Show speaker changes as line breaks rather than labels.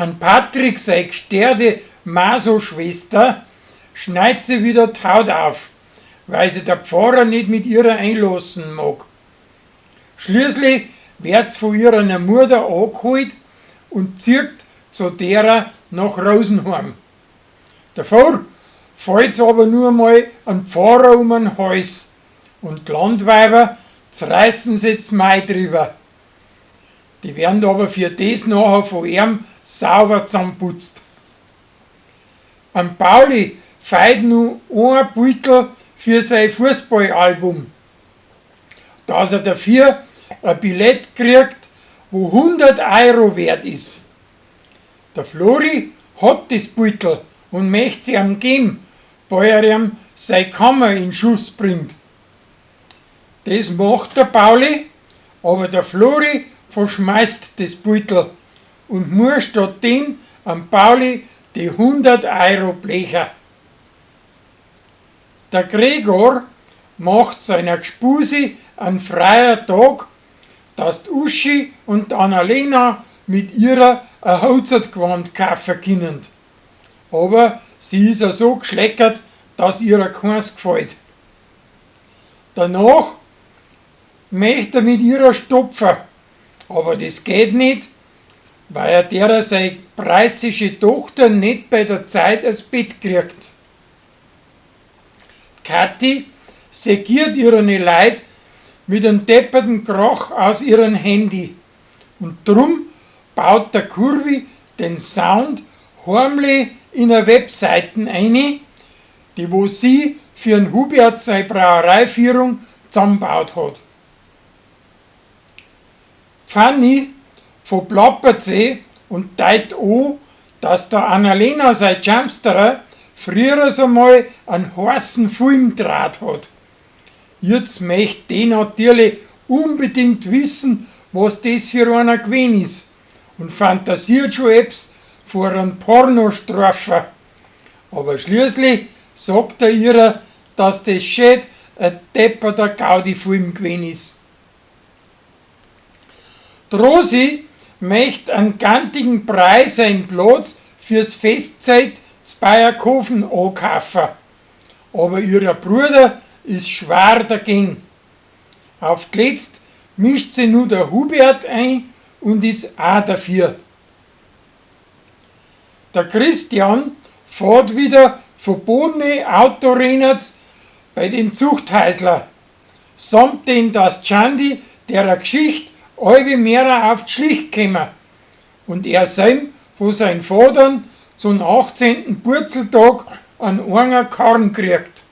An Patrick sei gstörte Maso-Schwester schneit sie wieder d'Haut auf, weil sie der Pfarrer nicht mit ihrer einlassen mag. Schließlich wird's von ihrer Mutter angeholt und zieht zu derer nach Rosenheim. Davor fällt's aber nur einmal an Pfarrer um den Hals und die Landweiber zerreißen sie Mai drüber. Die werden aber für das nachher von ihm sauber zusammenputzt. Am Pauli feit nu ein Beutel für sein Fußballalbum, dass er dafür ein Billett kriegt, wo 100 Euro wert ist. Der Flori hat das Beutel und möchte sie ihm geben, bald er ihm seine Kammer in Schuss bringt. Das macht der Pauli, aber der Flori verschmeißt das Beutel und muss statt den am Pauli die 100 Euro blecher. Der Gregor macht seiner Gspusi einen freier Tag, dass die Uschi und die Annalena mit ihrer ein Hochzeitgewand kaufen können. Aber sie ist ja so geschleckert, dass ihrer keins gefällt. Danach möchte er mit ihrer stopfen, aber das geht nicht, weil er derer seine preußische Tochter nicht bei der Zeit ins Bett kriegt. Kathi segiert ihre Leid mit einem depperten Krach aus ihrem Handy. Und drum baut der Kurvi den Sound heimlich in eine Webseiten ein, die wo sie für den Hubert seine Brauereiführung zusammengebaut hat. Fanny verplappert sie und deit an, dass der Annalena sein Jumpsterer früher einmal einen heißen Film draht hat. Jetzt möchte die natürlich unbedingt wissen, was das für einer gewesen ist und fantasiert schon etwas vor einem Pornostrophen. Aber schließlich sagt er ihrer, dass das schön ein depperter Gaudi-Film gewesen ist. Die Rosi möchte einen gantigen Preis seinen Platz fürs Festzelt zu Bayerkofen ankaufen. Aber ihr Bruder ist schwer dagegen. Auf letzt mischt sie nur der Hubert ein und ist auch dafür. Der Christian fährt wieder verbotene Autorenners bei den Zuchthäusler, samt den das Chandi derer Geschichte allwe mehrer auf die Schlich gekommen und er sein von seinen Vatern zum 18. Purzeltag an einer Karren kriegt.